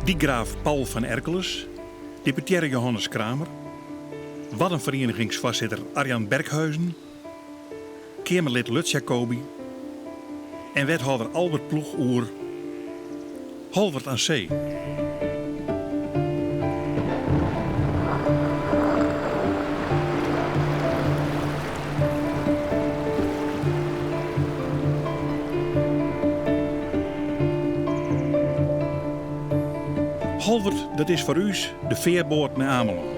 Dykgraaf Paul van Erkelens, deputearre Johannes Kramer, Waddenferienigingsfoarsitter Arjan Berkhuizen, Keamerlid Lutz Jacobi en wethâlder Albert Ploeg oer Holwert aan See. Holwert, dat is foar ús de fearboat nei Amelân.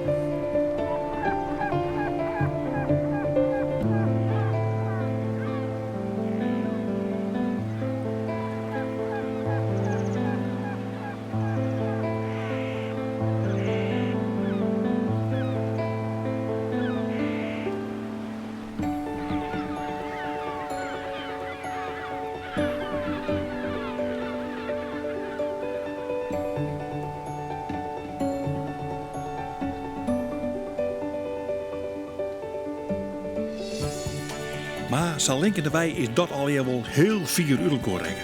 Mar sa linkendewei is dat allegear wol hiel fier út elkoar rekke.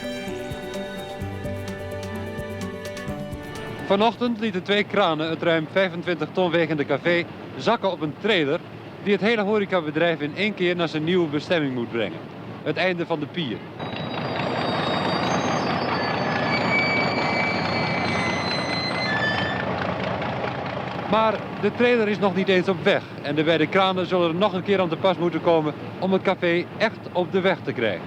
Vanochtend lieten twee kranen het ruim 25 ton wegende café zakken op een trailer die het hele horecabedrijf in één keer naar zijn nieuwe bestemming moet brengen. Het einde van de pier. Maar de trailer is nog niet eens op weg en de beide kranen zullen er nog een keer aan te pas moeten komen om het café echt op de weg te krijgen.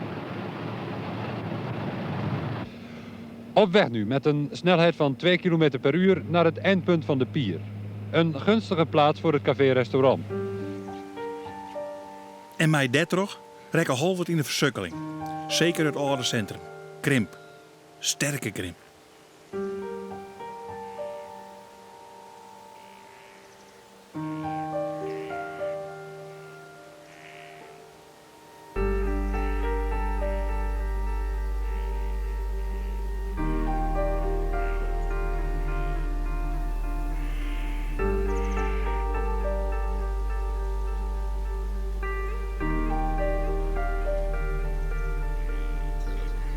Op weg nu met een snelheid van 2 km per uur naar het eindpunt van de pier. Een gunstige plaats voor het café-restaurant. En mei dêrtroch rekke Holwert yn 'e fersukkeling. Seker it âlde sintrum. Krimp. Sterke krimp.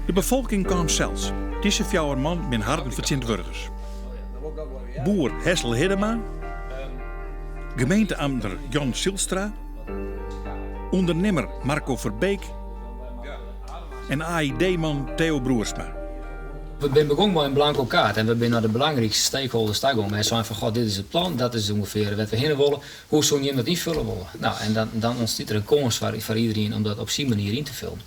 De befolking kaam sels. Dizze fjouwer man bin harren fertsjintwurdigers. Boer Hessel Hiddema, gemeenteamtner Jan Zylstra, ûndernimmer Marco Verbeek en AID-man Theo Broersma. We binne begûn mei in blanko kaart en we binne nei de belangrykste stakeholders ta gong en sein fan goh, dit is it plan, dat is ûngefear wêr't we hinne wolle, hoe soene jim dat ynfulle wolle? No, en dan, dan ûntstiet der in kâns foar, foar iederien om dat op syn manier yn te fullen.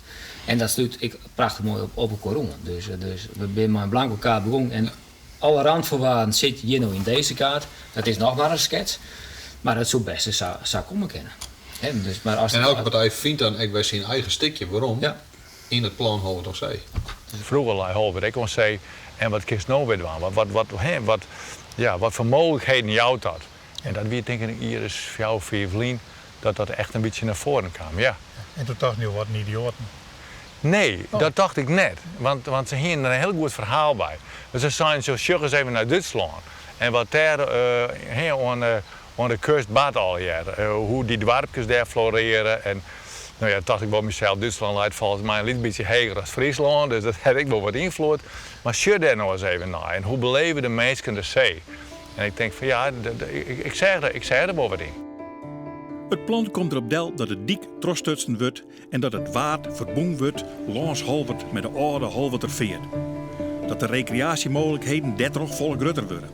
En dat slút ek prachtich moai op, op elkoar oan. Dus, dus we binne mei in blanko kaart begûn en alle randvoorwaarden sitte hjir no yn dizze kaart. Dat is noch mar in skets, mar it soe bêst ris sa, sa komme kinne. Hè, dus, mar as En elke partij fynt dan ek wer syn eigen stikje werom Ja. yn it plan Holwert oan See. Froeger lei Holwert ek oan see en wat kinst no wer dwaan? Wat, wat, wat, hè, wat, ja, wat foar mooglikheden jout dat? En dat wie tink ik in jier as fjouwer, fiif lyn dat dat echt in bytsje nei foaren kaam, ja. En toen tochten jo, wat in idioaten. Nee, dat tocht ik net. Want, want se hienen der in hiel goed ferhaal by. Se seinen, so, sjoch ris even nei Dútslân en wat dêr hè, oan, oan de kust bart allegear. Hoe dy doarpkes dêr floreare. En no ja, tocht ik wol mysels, Dútslân leit folgens my in lyts bytsje heger as Fryslân, dus dat hat ek wol wat ynfloed. Mar sjoch dêr no ris even nei en hoe beleve de minsken de see? En ik tink fan ja, ik seach der, ik seach der wol wat yn. It plan komt derop del dat de dyk trochstutsen wurdt en dat it Waad ferbûn wurdt lâns Holwert mei de âlde Holwerter Feart. Dat de rekreaasjemooglikheden dêrtroch folle grutter wurde.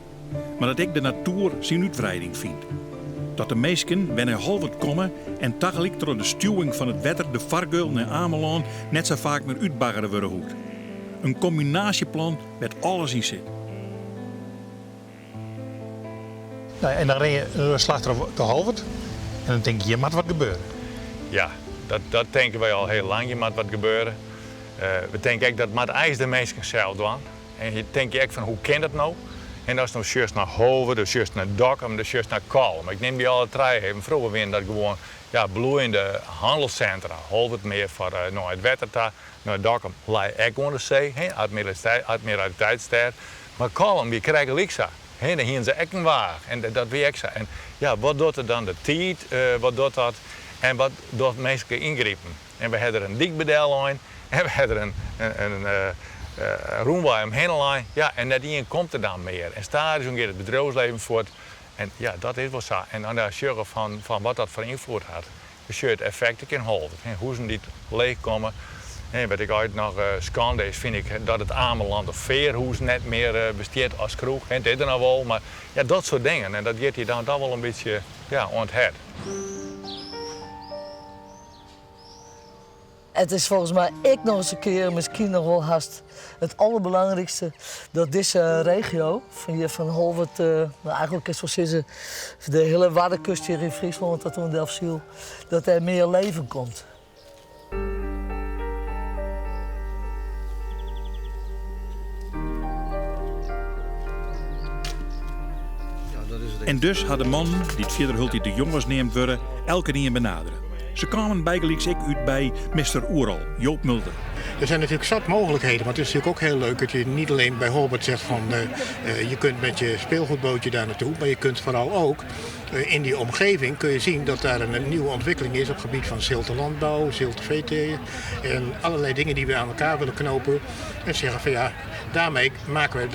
Mar dat ek de natoer syn útwreiding fynt. Dat de minsken wer nei Holwert komme en tagelyk troch de stjoering fan it wetter de fargeul nei Amelân net sa faak mear útbaggere wurde hoecht. In kombinaasjeplan wêr't alles yn sit. Nou, en dan rin je de slach troch de Holwert en dan tink je, hjir moat wat gebeure. Ja, dat, dat tinke wy al hiel lang, hjir moat wat gebeure. We tinke ek dat moat eins de minsken sels dwaan. En je tinke ek fan hoe kin dat no? En ast no sjochst nei Holwert, do sjochst nei Dokkum, do sjochst nei Kollum. Ik nim dy alle trije even. Froeger wienen dat gewoan ja, bloeiende hannelssintra. Holwert mear foar nei it wetter ta, nei Dokkum lei ek oan de see, hè, admiraliteitsstêd. Mar Kollum wie krekt gelyk sa. Hè, dêr hiene se ek in waach en dat wie ek sa. En ja, wat docht it dan de tiid, wat docht dat en wat docht minske yngripen? En we ha der in dyk by dellein en we ha der in rûnwei omhinne lein. Ja, en net ien komt der dan mear. En stadichoan giet it bedriuwslibben fuort. En ja, dat is wol sa. En dan sjogge fan wat dat foar ynfloed hat. Je sjogge it effekt ek yn Holwert. Huzen dy't leech komme. Wat ik eins noch skande is, fyn ik dat it Amelander Fearhûs net mear bestiet as kroech. It is der noch wol, mar ja, dat soart dingen. En dat giet je dan toch wol in bytsje, ja, oan it hert. It is folgens my ek noch ris in kear, miskien noch wol hast it alderbelangrykste, dat dizze regio fan hjir fan Holwert, no eigentlik kinst wol sizze de hiele Waddenkust hjir yn Fryslân tot oan Delfsyl, dat dêr mear leven komt. En dus ha de mannen, dy't fierder hieltyd de jonges neamd wurde, elkenien benadere. Se kamen bygelyks ek út by Mister Oeral, Joop Mulder. Er zijn natuurlijk zat mogelijkheden, want het is natuurlijk ook heel leuk dat je niet alleen bij Holwerd zegt van je kunt met je speelgoedbootje daar naartoe, maar je kunt vooral ook in die omgeving kun je zien dat daar een nieuwe ontwikkeling is op het gebied van zilte landbouw, zilte veeteelt en allerlei dingen die we aan elkaar willen knopen en zeggen van ja, daarmee maken we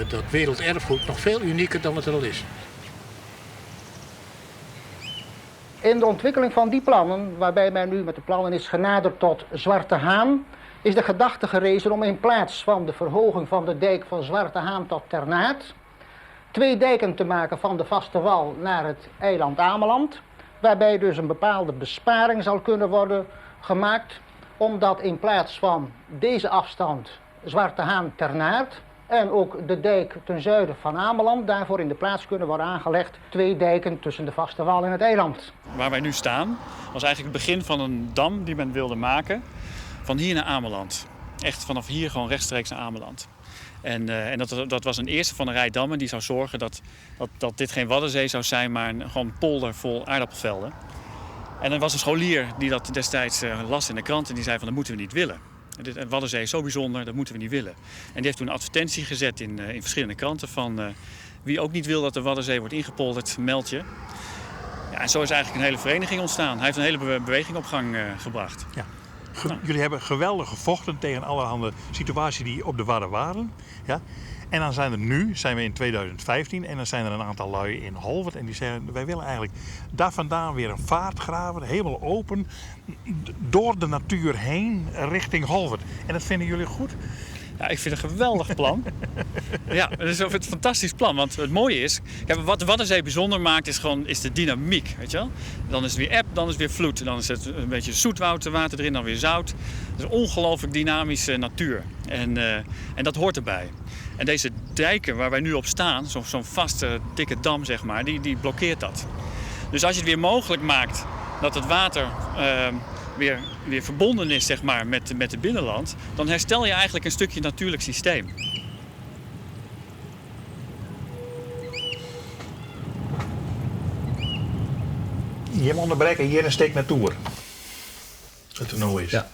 dat werelderfgoed nog veel unieker dan het er al is. In de ontwikkeling van die plannen, waarbij men nu met de plannen is genaderd tot Zwarte Haan, is de gedachte gerezen om in plaats van de verhoging van de dijk van Zwarte Haan tot Ternaard, 2 dijken te maken van de vaste wal naar het eiland Ameland, waarbij dus een bepaalde besparing zal kunnen worden gemaakt, omdat in plaats van deze afstand Zwarte Haan Ternaard en ook de dijk ten zuiden van Ameland, daarvoor in de plaats kunnen worden aangelegd 2 dijken tussen de vaste wal en het eiland. Waar wij nu staan was eigenlijk het begin van een dam die men wilde maken van hier naar Ameland. Echt vanaf hier gewoon rechtstreeks naar Ameland. En dat was een eerste van een rij dammen die zou zorgen dat dit geen Waddenzee zou zijn, maar gewoon een polder vol aardappelvelden. En er was een scholier die dat destijds las in de krant en die zei van dat moeten we niet willen. De Waddenzee is zo bijzonder, dat moeten we niet willen. En die heeft toen een advertentie gezet in verschillende kranten van wie ook niet wil dat de Waddenzee wordt ingepolderd, meld je. Ja, en zo is eigenlijk een hele vereniging ontstaan. Hij heeft een hele beweging op gang gebracht. Ja. Jullie hebben geweldig gevochten tegen allerhande situaties die op de Wadden waren. Ja? En dan zijn er nu, zijn we in 2015, en dan zijn er een aantal lui in Holwerd. En die zeggen, wij willen eigenlijk daar vandaan weer een vaart graven, helemaal open, door de natuur heen, richting Holwerd. En dat vinden jullie goed? Ja, ik vind het een geweldig plan. Ja, het is een fantastisch plan. Want het mooie is, wat de Waddenzee bijzonder maakt, is gewoon, is de dynamiek. Weet je wel? Dan is het weer eb, dan is het weer vloed. Dan is het een beetje zoetwater erin, dan weer zout. Het is een ongelooflijk dynamische natuur. En dat hoort erbij. En deze dijken waar wij nu op staan, zo'n vaste, dikke dam, die blokkeert dat. Dus als je het weer mogelijk maakt dat het water weer verbonden is, met het binnenland, dan herstel je eigenlijk een stukje natuurlijk systeem. Je onderbreken hier een steek natuur. Dat er nou is. Ja.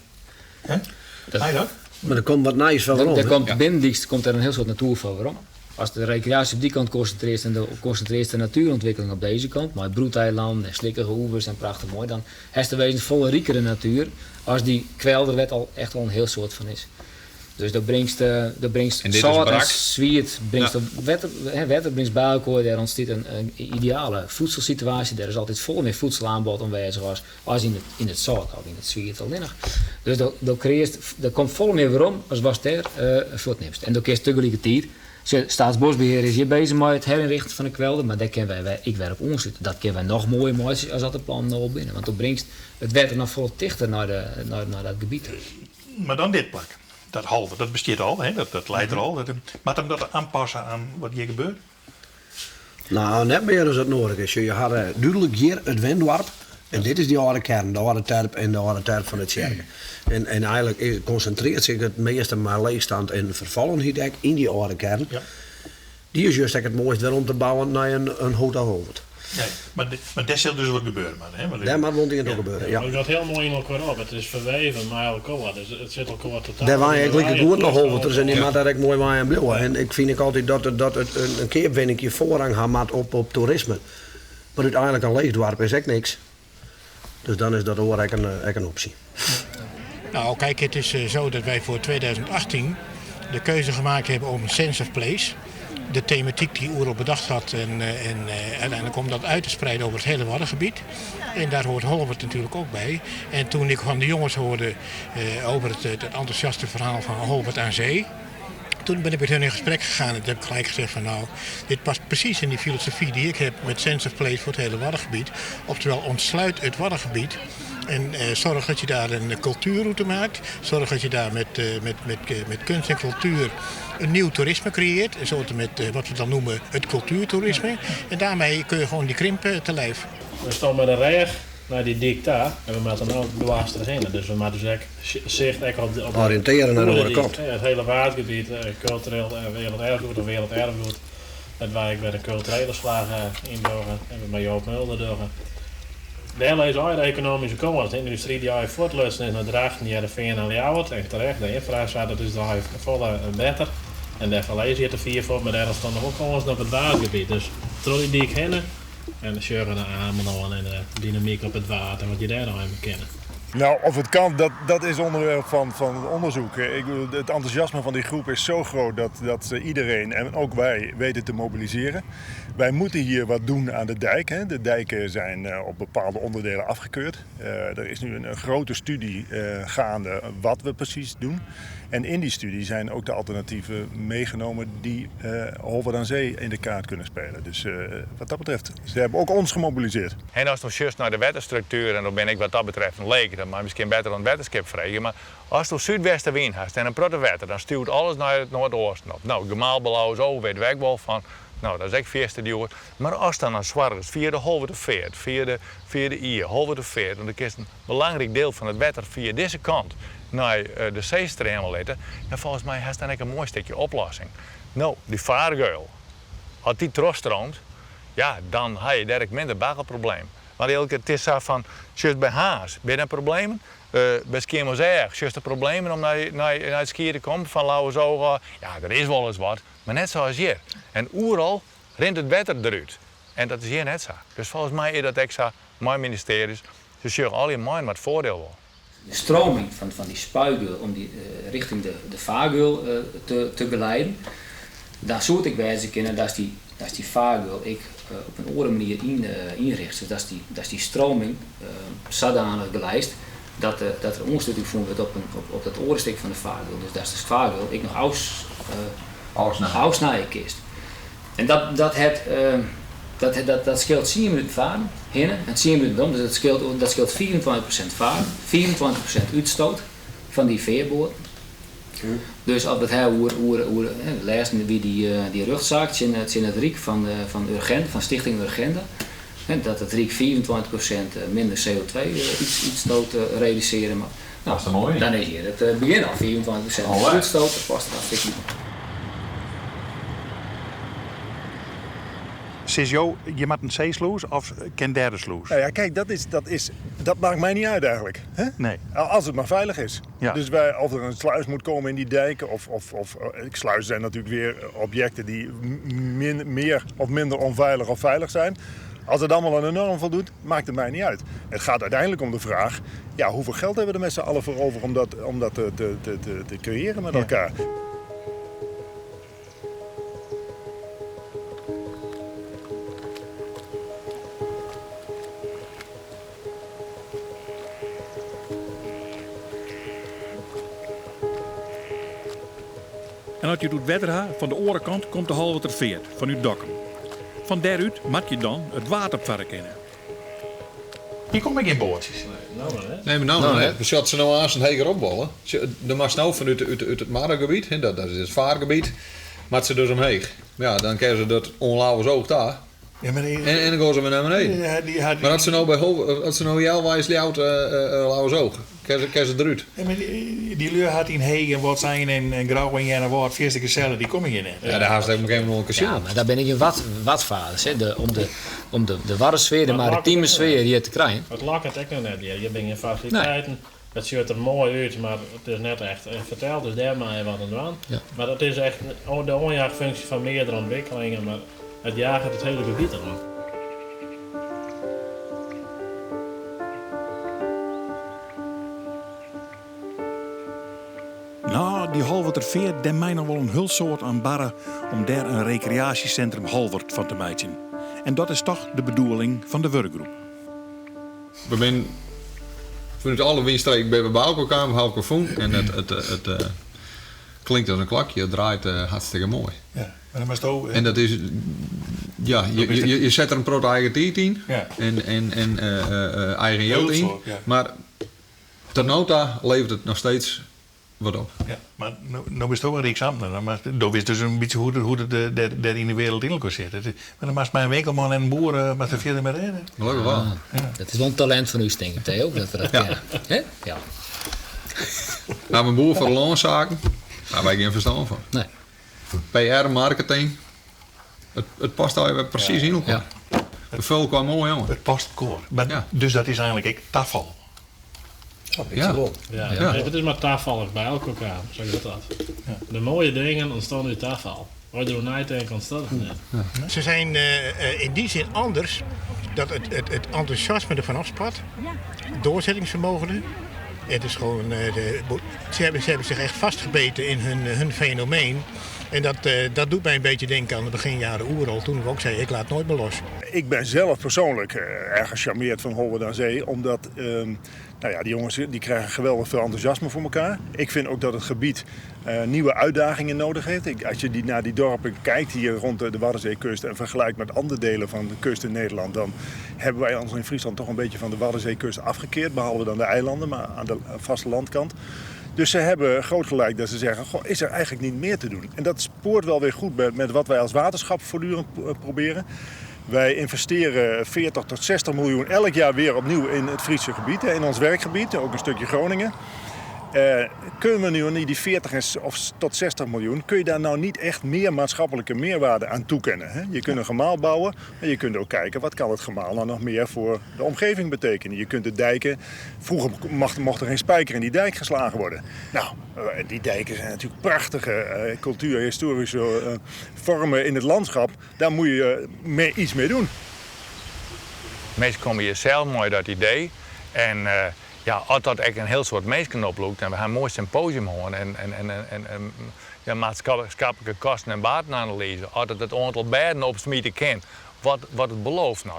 Hè? Dat Ga je dat? Maar er komt wat nice van waarom, Er hè? komt binnendienst komt er een heel soort natuur van waarom. Als de recreatie op die kant concentreert en de concentreert de natuurontwikkeling op deze kant, maar broedeilanden en slikkige oevers en prachtig mooi, dan heeft de wezen volle riekere natuur als die kwelderwet al echt al een heel soort van is. Dus dat brengt dat brengt En dit is zout en brak. zwiert, brengt de wetter, hè, wetter brengt bij elkaar, daar ontstaat een ideale voedselsituatie. Daar is altijd vol meer voedselaanbod aanwezig als in het zout of in het zwiert alleenig. Dus dat creëert, dat komt vol meer weer om als was daar voortnemst. En dat creëert tegelijkertijd. Staatsbosbeheer is hier bezig met het herinrichten van de kwelder, maar daar kunnen wij ik werp ons. Dat kunnen wij nog mooier maken als dat de plan nog binnen. Want dan brengt het wetter nog veel dichter naar dat gebied. Maar dan dit plak. Dat halve, dat bestaat al, hè? Dat leidt er al. Maar dan dat aanpassen aan wat hier gebeurt? Nou, net meer dan het nodig is. Je had duidelijk hier het Wendorp. En dit is die oude kern, de oude terp en de oude terp van het Tjerken. En eigenlijk concentreert zich het meeste maar leegstand en vervallenheid in die oude kern. Die is juist het mooiste weer om te bouwen naar een hotel Holwerd. Nee, mar, mar dêr sil dus wat gebeure moatte, hè? Dêr moat wol dingen gebeure, ja. It giet hiel moai yn elkoar op. It is ferweven mei elkoar, dus it sit elkoar totaal. Dêr wenje ek likegoed noch Holwerters en dy moat dêr ek moai wenjen bliuwe. En ik fyn ek altyd dat, dat it in keapwenninkje foarrang ha moat op, op toerisme. Maar úteinlik in leech doarp is ek niks. Dus dan is dat oar ek in, ek in opsje. Nou, kijk, het is eh, zo dat wij voor 2018 de keuze gemaakt hebben om Sense of Place, de thematiek die Oerol bedacht had, en, eh, en eh, uiteindelijk om dat uit te spreiden over het hele Waddengebied. En daar hoort Holwerd natuurlijk ook bij. En toen ik van de jongens hoorde over het, het enthousiaste verhaal van Holwerd aan Zee, toen ben ik met hun in gesprek gegaan en toen heb ik gelijk gezegd van nou, dit past precies in die filosofie die ik heb met Sense of Place voor het hele Waddengebied. Oftewel ontsluit het Waddengebied en eh, zorg dat je daar een cultuurroute maakt. Zorg dat je daar met, eh, met, met, eh, met kunst en cultuur een nieuw toerisme creëert. Een soort met eh, wat we dan noemen het cultuurtoerisme. En daarmee kun je gewoon die krimp te lijf. We staan met de reg naar die dik daar en we moeten nou dwars erheen. Dus we moeten dus echt zicht echt op de, op Oriënteren naar de andere kant. Ja, het hele waardgebied, cultureel werelderfgoed of werelderfgoed. Dat wij bij de culturele slag in doen en we met Joop Mulder doen. Daar is al de economische kans. De industrie die al voortlust is naar Drachten, Heerenveen en Ljouwert. En terecht, de infra dat is daar volle beter. En daar verlees je de vier voor, maar daar is dan nog ook kans op het watergebied. Dus troll die ik heen en sjuggen naar Ameland en de dynamiek op het water, wat je daar nog even kennen. Nou, of het kan, dat, dat is onderwerp van, van onderzoek. Ik bedoel, het enthousiasme van die groep is zo groot dat, dat ze iedereen en ook wij weten te mobiliseren. Wij moeten hier wat doen aan de dijk. Hè. De dijken zijn eh, op bepaalde onderdelen afgekeurd. Eh, er is nu een, een grote studie eh, gaande wat we precies doen. En in die studie zijn ook de alternatieven meegenomen die uh, Holwerd aan Zee in de kaart kunnen spelen. Dus uh, wat dat betreft, ze hebben ook ons gemobiliseerd. En als je juist naar de wetterstructuur, en dan ben ik wat dat betreft een leek, dan mag misschien beter dan het wetterskip vragen. Maar als je zuidwestenwind hebt en een protte wetter, dan stuurt alles naar het noordoosten op. Nou, gemaalbelauw zo weet ik wel van. Nou, dat is echt veerste duur. Maar als dan een zwaar via de Holwerd via de, via de Ier, Holwerd want dan is een belangrijk deel van het wetter via deze kant naar de zeestromen letten. En volgens mij heeft dan ook een mooi stukje oplossing. Nou, die vaargeul, als die terugstroomt, ja, dan heb je daar minder baggerprobleem. Want elke het is zo van, juist bij Haas, ben je problemen? Uh, bij Skiermûntseach, juist de problemen om naar, naar, naar het skiën te komen van Lauwersoog. Ja, er is wel eens wat, maar net zoals hier. En oeral rent het wetter eruit. En dat is hier net zo. Dus volgens mij is dat extra mijn ministerie. Ze zullen al je maar het voordeel wel. De stroming van, van die spuigeul om die uh, richting de, de vaargeul uh, te, te geleiden. Daar soort ik bij kunnen, dat is die, dat is die vaargeul ik uh, op een andere manier in, inricht. Dus dat is die, dat is die stroming zodanig geleid dat, dat er ontsluiting gevonden wordt op, een, op, op dat oorenstuk van de vaargeul. Dus dat is de vaargeul ik nog aus, ausnaaien kist. En dat, dat het, dat, dat, dat scheelt 10 minuten varen, hinnen en 10 minuten om. Dus dat scheelt, dat scheelt 24% varen, 24% uitstoot van die veerboot. Dus op het hoe hoe hoe lezen wie die, die rugzaak, het in het Riek van, van Urgent, van Stichting Urgenda. Dat het Riek 24% minder CO2 uitstoot reduceren. Maar, nou, dat is mooi. Dan is hier het begin al 24% oh, uitstoot, dat past hartstikke goed. Sis Jo, je maakt een zeesloes of ken derde sloes? Nou ja, kijk, dat, is, dat, is, dat maakt mij niet uit eigenlijk. Hè? Nee. Als het maar veilig is. Ja. Dus wij, of er een sluis moet komen in die dijken, of, of, of sluizen zijn natuurlijk weer objecten die min, meer of minder onveilig of veilig zijn. Als het allemaal aan de norm voldoet, maakt het mij niet uit. Het gaat uiteindelijk om de vraag, ja, hoeveel geld hebben we er met z'n allen voor over om dat, om dat te, te, te, te creëren met elkaar? En als je doet wedderha, van de orenkant komt de Holwerter Veert, van uw dokken. Van daaruit maak je dan het waterpark in. Hier kom ik in boordjes. Nee, maar nou, nou net. We zaten ze nou aan zijn heger opbollen. De maar nou vanuit uit, uit het Marregebied, hè, dat, dat is het vaargebied, maar ze dus omheeg. Ja, dan krijgen ze dat onlauwers oog daar. Ja, maar die, En dan gaan ze weer naar beneden. Ja, die had- Maar als ze nou bij Hol- als ze nou healweis Ljouwert Lauwersoog, kan ze eruit. Ja, maar die leur had in Heeg en wat zijn en Grauw en en wat eerste gezellen, die komen hier net. Ja, daar haast ik op een gegeven moment een Ja, maar daar ben ik een wat vaders. Hè. Om de Waddensfeer, de Maar maritieme het sfeer hier te krijgen. Het lakt het ook nog net hier. Je bent in faciliteiten. Het ziet er mooi uit, maar het is net echt. En vertelt dus daarmee wat aan aan. Ja. Maar dat is echt de onjaagfunctie van meerdere ontwikkelingen. Maar het jagen het hele gebied eraan. Nou, die Holwerterveer, daar mij nog wel een hulsoort aan barren om daar een recreatiecentrum Holwert van te maken. En dat is toch de bedoeling van de werkgroep. We zijn vanuit alle windstreken bij we bij elkaar kwamen, we elkaar En het klinkt als een klakje, het draait hartstikke mooi. Ja, maar dan was het ook, En dat is, ja, je zet er een proto eigen tijd in Ja. en eigen jeugd in. Heel ja. Maar ter nota levert het nog steeds wat op. Ja, maar nou is het ook een Rijksambtenaar, maar dat is dus een beetje hoe het daar in de wereld in elkaar zit. Maar dan was mijn winkelman en een boer maar te verder met redden. Gelukkig wel. Ah, Dat is wel een talent van u, denk ik, Theo, dat we dat Ja. kennen. Hè? Ja. Nou, mijn boer voor de loonzaken, daar heb ik geen verstand van. Nee. PR, marketing, het past daar weer precies in elkaar. De vul kwam mooi, jongen. Het past koor. Maar, Dus dat is eigenlijk ik tafel. Ja. Ja, Ja. Het is maar tafel bij elkaar, zeg ik dat. De mooie dingen ontstaan uit tafel. Waar je erover nadenkt, ontstaat het niet. Ze zijn in die zin anders dat het enthousiasme ervan afspat, doorzettingsvermogen. Het is gewoon, ze hebben zich echt vastgebeten in hun fenomeen. En dat doet mij een beetje denken aan de beginjaren Oerol, toen ik ook zei, ik laat nooit meer los. Ik ben zelf persoonlijk erg gecharmeerd van Holwerd aan Zee, omdat nou ja, die jongens die krijgen geweldig veel enthousiasme voor elkaar. Ik vind ook dat het gebied nieuwe uitdagingen nodig heeft. Als je naar die dorpen kijkt hier rond de Waddenzeekust en vergelijkt met andere delen van de kust in Nederland, dan hebben wij ons in Friesland toch een beetje van de Waddenzeekust afgekeerd, behalve dan de eilanden, maar aan de vastelandkant. Dus ze hebben groot gelijk dat ze zeggen, goh, is er eigenlijk niet meer te doen? En dat spoort wel weer goed met wat wij als waterschap voortdurend proberen. Wij investeren 40 tot 60 miljoen elk jaar weer opnieuw in het Friese gebied, hè, in ons werkgebied, ook een stukje Groningen. Kunnen we nu niet die 40 of tot 60 miljoen, kun je daar nou niet echt meer maatschappelijke meerwaarde aan toekennen? Hè? Je kunt een gemaal bouwen, maar je kunt ook kijken wat kan het gemaal nou nog meer voor de omgeving betekenen. Je kunt de dijken, vroeger mocht er geen spijker in die dijk geslagen worden. Die dijken zijn natuurlijk prachtige cultuurhistorische vormen in het landschap. Daar moet je iets mee doen. Meestal kom je zelf mooi dat idee. En als dat echt een heel soort mensen oploopt en we gaan een mooi symposium houden en maatschappelijke kosten- en batenanalyse, als het het aantal bedden opsmieten kan, wat het belooft, nou,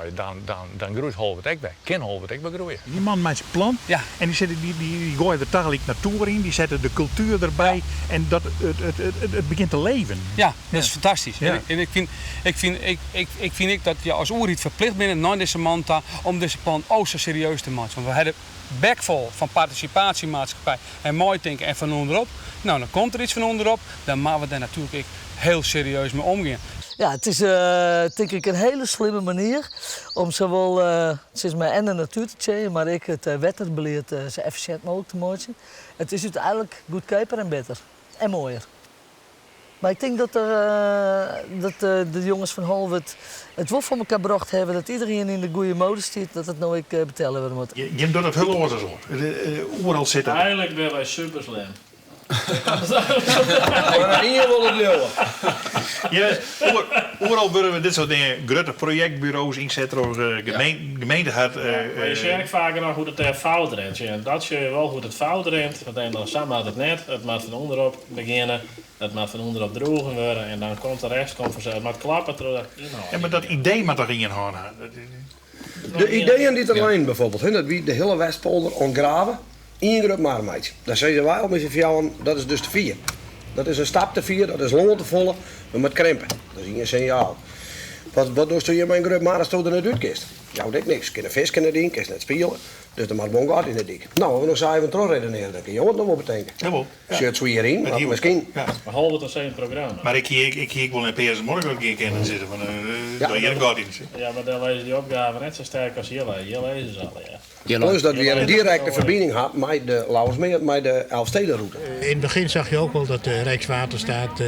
dan groeit Holwerd ook weg. Kan Holwerd ook weer groeien. Die man maakt zijn plan en die, zetten, die, die, die gooien er tegelijk natuur in, die zetten de cultuur erbij en dat, het begint te leven. Ja, dat is fantastisch. Ja. En ik vind ik dat je als oerriet verplicht bent naar deze manta om deze plan ook zo serieus te maken. Want we hebben bekvol van participatiemaatschappij en mooi denken en van onderop. Nou, dan komt er iets van onderop, dan moeten we daar natuurlijk ook heel serieus mee omgaan. Ja, het is denk ik een hele slimme manier om zowel en de natuur te chainen, maar ook het wetterbeleid zo efficiënt mogelijk te maken. Het is uiteindelijk goedkoper en beter en mooier. Maar ik denk dat de jongens van Holwerd het wel voor elkaar gebracht hebben dat iedereen in de goede mode zit, dat het nooit betalen worden moet. Je doet het heel anders hoor. Overal zit dat. Eigenlijk ben wij super slim. Maar hier wil het leeuwen. Ja, overal worden we dit soort dingen, grote projectbureaus inzetten, door gemeente had, Maar je ziet vaker nog hoe het daar fout rent. Ja, dat zie je wel hoe het fout rent. Want dan samen had het net, het moet van onderop beginnen, het moet van onderop droegen worden en dan komt de rest komt vanzelf. Maar het klappen terug inhouden. Ja, maar dat idee moet toch inhouden? De ideeën die er zijn bijvoorbeeld, hè, dat wie de hele Westpolder ontgraven, één groot marmeid. Daar zeiden wij al met z'n vieren, dat is dus te vier. Dat is een stap te vier, dat is loon te volle, we moeten krimpen. Dat is een signaal. Wat doe je met een groot maar als je er niet uitkist? Jou denk niks. Kunnen vis kunnen doen, kan net spelen. Dus der moat wol in gat yn de dyk. No, as we no sa even trochredenearje, dan kin jo it noch wol betinke. Jawol. Sjocht swier yn, mar miskien. Ja. Maar Holwert aan Zee in programma. Mar ik hie ik hie ek wol in Pears Morgen gean kinnen en sizze fan Ja. hjir in gat yn sit. Ja, mar dêr lizze dy opgaven net sa sterk as hjir lizze. Hjir lizze se allegear. Plus dat we in direkte ferbining ha mei de Lauwersmeer, mei de Elfstedenroute. In het begin zag je ook wel dat de Rijkswaterstaat,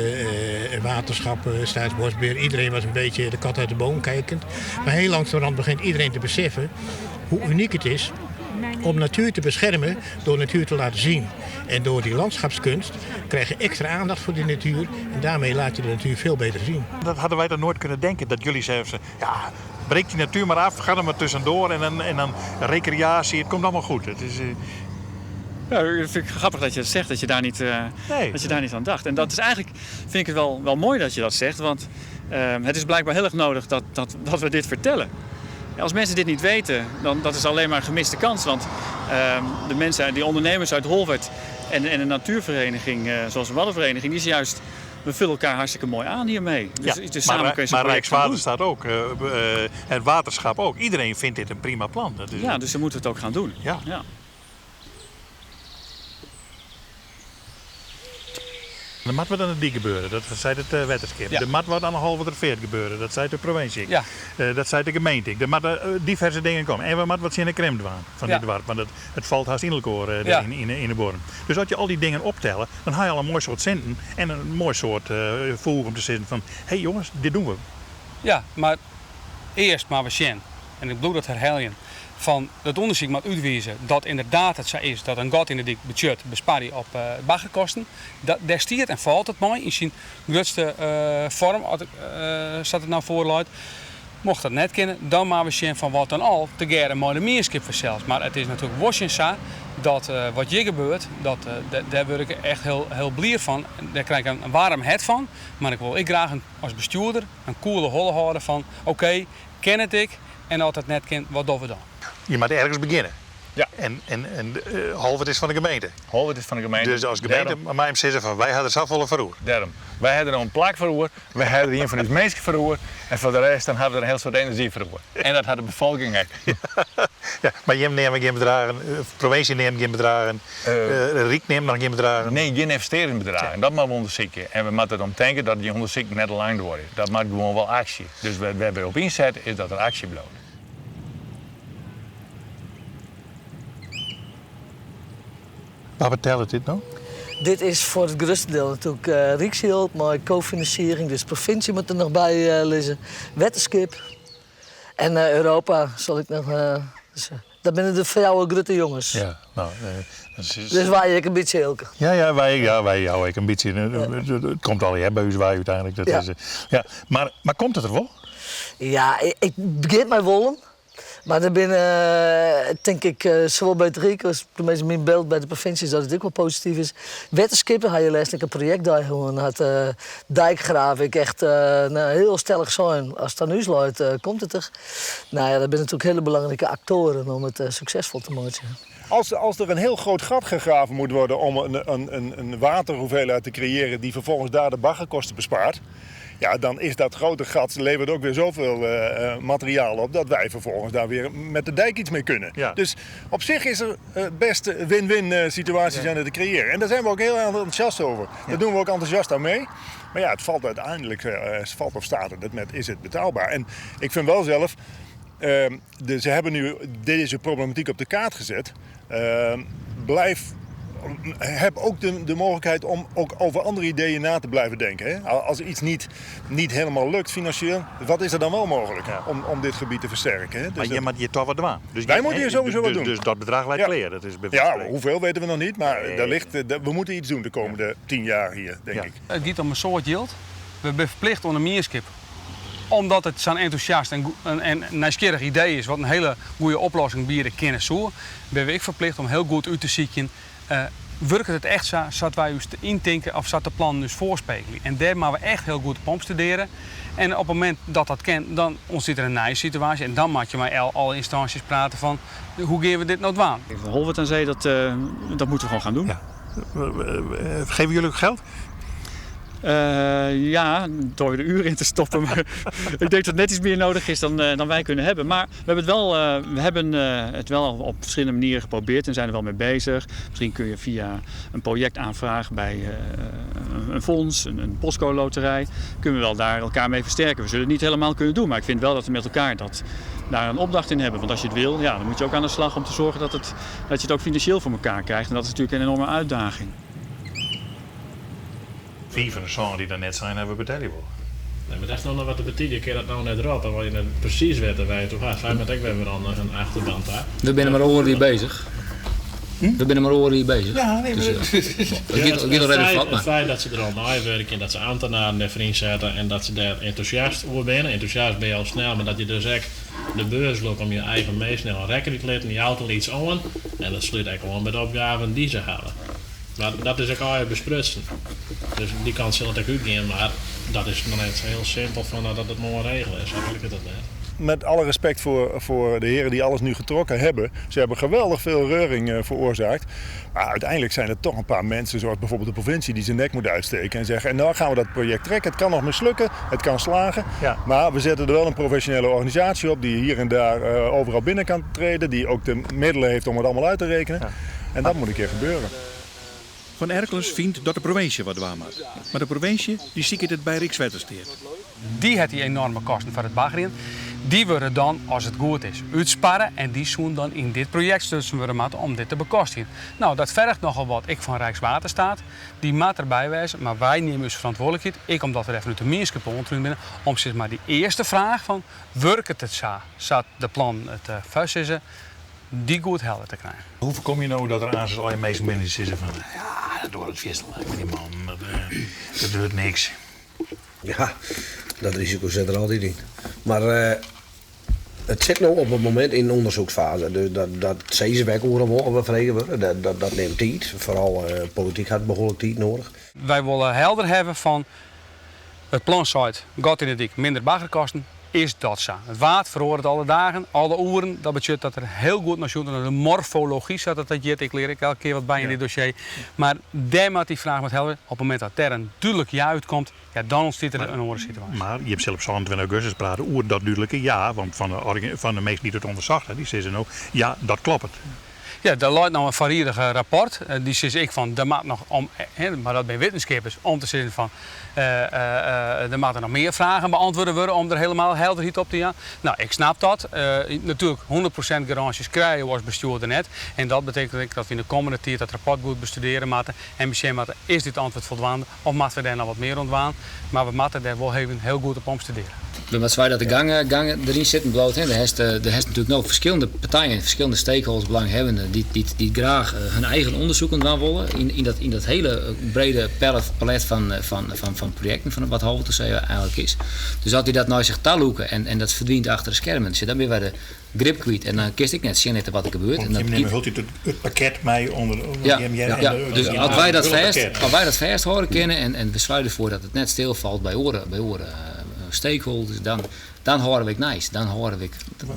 waterschap, Staatsbosbeheer, iedereen was een beetje de kat uit de boom kijkend. Maar heel langzamerhand begint iedereen te beseffen hoe uniek het is om natuur te beschermen door natuur te laten zien. En door die landschapskunst krijg je extra aandacht voor die natuur en daarmee laat je de natuur veel beter zien. Dat hadden wij dan nooit kunnen denken, dat jullie zeiden, ja, breek die natuur maar af, ga er maar tussendoor en dan recreatie, het komt allemaal goed. Het is, Ja, dat vind ik grappig dat je het zegt, dat je daar niet, Nee. dat je daar niet aan dacht. En dat is eigenlijk, vind ik het wel mooi dat je dat zegt, want het is blijkbaar heel erg nodig dat we dit vertellen. Ja, als mensen dit niet weten, dan dat is alleen maar een gemiste kans. Want de mensen, die ondernemers uit Holwerd en een natuurvereniging, zoals de Waddenvereniging, die is juist, we vullen elkaar hartstikke mooi aan hiermee. Dus, Ja, dus samen kun je zo'n maar project gaan doen. Rijkswaterstaat ook, het waterschap ook. Iedereen vindt dit een prima plan. Dat is Ja, dus dan moeten we het ook gaan doen. Ja. Ja. Er moet wat aan de dik gebeuren, dat zei het wetterskip. Ja. Er moet wat aan de Holwerterveert gebeuren, dat zei de provincie. Ja. Dat zei de gemeente. Er moeten diverse dingen komen. En we moeten wat in de krem doen van Ja. dit dorp, want het valt haast in elkaar Ja. in de bodem. Dus als je al die dingen optellen, dan haal je al een mooi soort centen en een mooi soort voer om te zeggen van, hé hey jongens, dit doen we. Ja, maar eerst maar we zien, en ik bedoel dat herhalen, van het onderzoek moet uitwijzen dat inderdaad het zo is dat een gat in de dik budget bespaart op baggerkosten. Dat, daar stiert en valt het mooi in zijn grootste vorm, als ik zat het nou voorluid. Mocht dat net kennen, dan maar we zien van wat dan al te geren mooi de meerskip vanzelfs. Maar het is natuurlijk worstje zo dat wat hier gebeurt, daar word ik echt heel, heel blier van. Daar krijg ik een warm het van. Maar ik wil ik graag als bestuurder een koele holle houden van oké, ken het ik en als het net kent, wat doen we dan? Je moet ergens beginnen. Ja. En Holwerd is van de gemeente. Holwerd is van de gemeente. Dus als gemeente Daarom. maar hem zeggen van wij hadden er zelf wel verroer. Daarom. Wij hadden er een plak verroer, wij hadden er een van de mensen verroer en voor de rest dan hadden we er een heel soort energie verroer. En dat had de bevolking ook. Ja, maar Jim neemt geen bedragen, provincie neemt geen bedragen, Riek neemt nog geen bedragen. Nee, geen investeringsbedragen. Dat moeten we onderzoeken. En we moeten erom denken dat die onderzoek net lang door is. Dat maakt gewoon wel actie. Dus waar we op inzetten is dat er actie blijft. Waar vertelt dit nou? Dit is voor het grootste deel natuurlijk Rijkshulp, maar cofinanciering, dus provincie moet er nog bij liggen. Wetterskip en Europa zal ik nog. Dus dat binnen de vrouwen grote jongens. Ja, nou, dat is Dus wij ik een beetje elke. Ja, ja, wij, ja, wij jou ik een beetje. Het komt al, hè, bij u wij uiteindelijk. Dat Ja. is, ja. Maar komt het er wel? Ja, ik begin mij wollen. Maar daar binnen denk ik, zowel bij het Rijk als tenminste mijn beeld bij de provincie, dat het ook wel positief is. Wetterskippen had je laatst een project daar gewoon. Had dijkgraaf ik echt heel stellig zijn. Als het aan u sluit, komt het er. Dat zijn natuurlijk hele belangrijke actoren om het succesvol te maken. Als er een heel groot gat gegraven moet worden om een waterhoeveelheid te creëren die vervolgens daar de baggerkosten bespaart, ja, dan is dat grote gat, levert ook weer zoveel materiaal op dat wij vervolgens daar weer met de dijk iets mee kunnen. Dus op zich is er best win-win situaties zijn er te creëren. En daar zijn we ook heel enthousiast over. Daar doen we ook enthousiast aan mee. Maar ja, het valt uiteindelijk het valt of staat het met is het betaalbaar. En ik vind wel zelf, ze hebben nu deze problematiek op de kaart gezet. Heb ook de mogelijkheid om ook over andere ideeën na te blijven denken. Hè? Als iets niet helemaal lukt financieel, wat is er dan wel mogelijk om dit gebied te versterken? Hè? Dus Maar je dat moet hier toch wat doen. Dus wij moeten hier sowieso wat doen. Dus dat bedrag lijkt clear. Dat is bij wijze van spreken. Hoeveel weten we nog niet, maar Nee. we moeten iets doen de komende 10 jaar hier, denk ik. Het gaat om een soort yield. We zijn verplicht om een meerskip. Omdat het zo'n enthousiast en nieuwsgierig idee is, wat een hele goede oplossing bieden kunnen zo, ben ik verplicht om heel goed uit te zieken. Werkt het echt zo, zat wij ons te intinken of zat de plan dus voorspelen? En daar moeten we echt heel goed op studeren. En op het moment dat dat kan, dan ontstaat er een nieuwe situatie. En dan moet je met alle instanties praten van hoe gaan we dit nou doen? Holwerd aan Zee, dat moeten we gewoon gaan doen. Ja. Geven jullie ook geld? Eh, ja, door de uren in te stoppen. Maar ik denk dat net iets meer nodig is dan, eh, dan wij kunnen hebben. Maar we hebben het wel, eh, we hebben, het wel op verschillende manieren geprobeerd en zijn er wel mee bezig. Misschien kun je via een projectaanvraag bij een fonds, een, een postcode loterij, kunnen we wel daar elkaar mee versterken. We zullen het niet helemaal kunnen doen, maar ik vind wel dat we met elkaar dat, daar een opdracht in hebben. Want als je het wil, ja, dan moet je ook aan de slag om te zorgen dat, het, dat je het ook financieel voor elkaar krijgt. En dat is natuurlijk een enorme uitdaging. Vier van de zongen die daar net zijn, hebben we betalen wel. Nee, maar dat is nog wat de betielen, keer dat nou net erop. En wat je net precies weet waar je toe gaat. Wij met ik weer anders een achterband daar. We zijn maar oren hier bezig. We zijn maar oren hier bezig. Ja, nee, maar- Dus, het gaat nog redelijk feit, vlot, het maar. feit dat ze er al naar werken, dat ze ambtenaren ervoor inzetten en dat ze daar enthousiast over zijn. Enthousiast ben je al snel, maar dat je dus echt de beurs loopt om je eigen mee snel een rekker te laten, die auto iets aan. En dat sluit eigenlijk gewoon bij de opgaven die ze halen. Maar dat is ook al besprutsen. Dus die kant zal het ook uitgaan, maar dat is nog net heel simpel van dat het mooi regelen is. Eigenlijk is dat net. Met alle respect voor de heren die alles nu getrokken hebben. Ze hebben geweldig veel reuring veroorzaakt. Maar uiteindelijk zijn er toch een paar mensen, zoals bijvoorbeeld de provincie, die zijn nek moet uitsteken en zeggen: en nou gaan we dat project trekken. Het kan nog mislukken, het kan slagen. Maar we zetten er wel een professionele organisatie op die hier en daar overal binnen kan treden. Die ook de middelen heeft om het allemaal uit te rekenen. En dat moet een keer gebeuren. Van Erkelens vindt dat de provincie wat waar maakt. Maar de provincie die ziet het bij Rijkswaterstaat. Die heeft die enorme kosten voor het baggeren. Die worden dan, als het goed is, uitsparren en die zoen dan in dit project tussen worden matten om dit te bekostigen. Nou, dat vergt nogal wat. Ik van Rijkswaterstaat, die maat erbij wijzen, maar wij nemen dus verantwoordelijkheid. Ik, omdat we even uit de meerschap binnen, om zeg maar die eerste vraag van, werkt het zo? Zat de plan het vuist is, die goed helder te krijgen. Hoe voorkom je nou dat er aan al je meeste mensen zitten van... Ja, dat wordt het visselen met die man, dat doet niks. Ja, dat risico zit er altijd in. Maar het zit nu op het moment in de onderzoeksfase. Dus dat zezen wij horen we vregen worden. Dat neemt tijd. Vooral politiek had behoorlijk tijd nodig. Wij willen helder hebben van het plan site gaat in de dik minder baggerkosten. Is dat zo? Het water verhoort alle dagen, alle oeren. Dat betekent dat er heel goed naar zoekt naar de morfologie, zat dat dat Ik leer ik elke keer wat bij in dit dossier. Maar daar moet die vraag wat helder. Op het moment dat er een duidelijk ja uitkomt, ja, dan ontstaat er een andere situatie. Maar je hebt zelf 27 augustus praten oer dat duidelijke ja, want van de meesten die het onderzocht, die zeggen nou, ja, dat klopt. Ja, daar luidt nou een varierig rapport. Die zegt ik van, daar maakt nog om, hè, maar dat ben wetenschappers, om te zeggen van, er moeten nog meer vragen beantwoorden worden om er helemaal helderheid op te gaan. Nou, ik snap dat. Natuurlijk, 100% garanties krijgen we als bestuurder net. En dat betekent dat we in de komende tijd dat rapport goed bestuderen moeten. En misschien moeten, is dit antwoord voldoende of moeten we daar nog wat meer ontwaan? Maar we moeten daar wel even heel goed op omstuderen. Maar wat wij dat de gangen erin zitten, bloot, hè, er heeft natuurlijk nog verschillende partijen, verschillende stakeholders, belanghebbenden, die graag hun eigen onderzoek ontwaan willen in dat hele brede palet van projecten, van wat Holwerd oan See eigenlijk is. Dus als die dat nou zich talhoeken en dat verdwijnt achter de schermen, dus dan ben je bij de grip kwijt en dan kies ik net zien wat er gebeurt. Want En dat je neemt altijd het pakket mee onder Ja, je ja, en ja. de- Dus de- als wij dat de- vast, pakket. als wij dat vast horen kennen en we sluiten ervoor dat het net stilvalt bij oren stakeholders, dan horen we nice, dan horen we,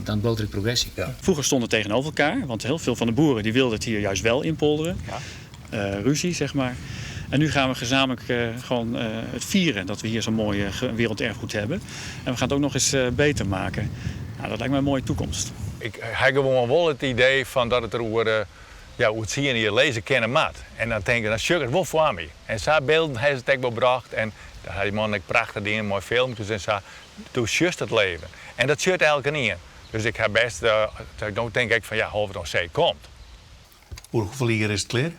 dan bloot er progressie. Ja. Vroeger stonden tegenover elkaar, want heel veel van de boeren die wilden het hier juist wel inpolderen. Ja. Ruzie, zeg maar. En nu gaan we gezamenlijk gewoon het vieren dat we hier zo'n mooi werelderfgoed hebben. En we gaan het ook nog eens beter maken. Nou, dat lijkt me een mooie toekomst. Ik heb gewoon wel het idee van dat het er over, ja, hoe het zien hier lezen kennen maat. En dan denk ik, dan sugar het wel voor mij. En zo beelden heeft het ook wel gebracht. En daar had die man ook prachtige dingen, mooie filmpjes en zo. Toen just het leven. En dat zit elke niet. Dus ik heb best, dan denk ik van ja, Holwerd oan See komt. Hoeveel hier is het klaar?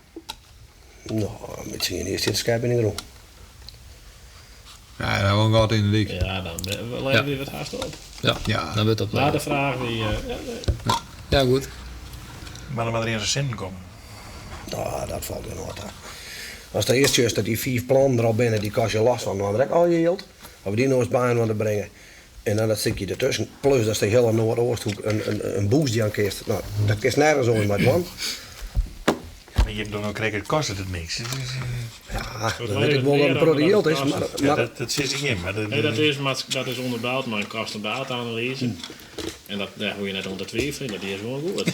Nou, met z'n eerst zit de schijp in de grond. Ja, daar woont wat in de dik. Ja, dan leveren we het haast op. Ja, ja. Dan wordt het op. Maar de vraag wie... ja, nee. Ja, goed. Maar dan moet er eerst een cent komen. Nou, dat valt in orde. Als de eerste is dat die 4 plannen er al binnen, die kast je last van, dan direct al je geld. Of die nog eens bij aan te brengen. En dan dat stukje ertussen. Plus dat is de hele Noordoosthoek een boost die aan kist. Nou, dat is nergens over met man. Maar je dan ook krijgt, het kost het niks. Ja, dat weet ik wel dat het product is, maar, Ja, dat zit ik in. Maar dat, Nee, dat is onderbouwd met een kosten-baatanalyse. En dat, daar hoef je net onder twijfelen, dat is gewoon goed.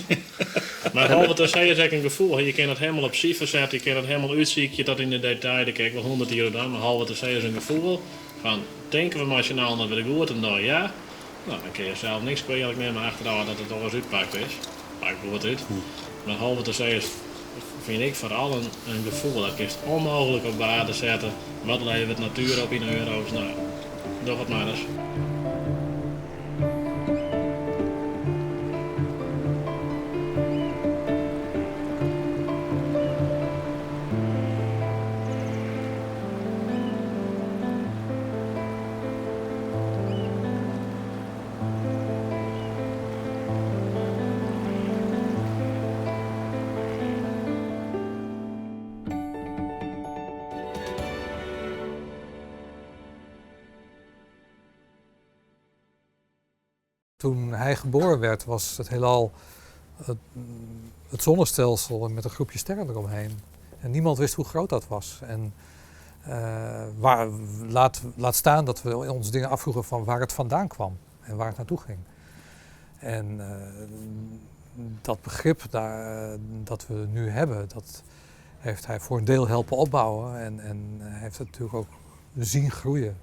Mar Holwert See is ek in gefoel. Je kinne it helemaal op sifer sette, je kinne it helemaal útsykje tot yn de detail. Dêr kin ik wol 100 jier oer dwaan, mar Holwert See is in gefoel fan tinke we mei syn allen dat we der goed om dogge, ja. No, dan kinne je sels niks kwealik nimme achterôf dat it oars útpakt is. Pakt goed út. Mar Holwert See is, fyn ik, foaral in gefoel. Dat kinst ûnmooglik op waarde sette. Wat leveret natuer op yn euro's? No, doch it mar ris. Toen hij geboren werd was het heelal het, het zonnestelsel met een groepje sterren eromheen. En niemand wist hoe groot dat was. En uh, waar, laat, laat staan dat we ons dingen afvroegen van waar het vandaan kwam en waar het naartoe ging. En uh, dat begrip daar, dat we nu hebben, dat heeft hij voor een deel helpen opbouwen. En, en heeft het natuurlijk ook zien groeien.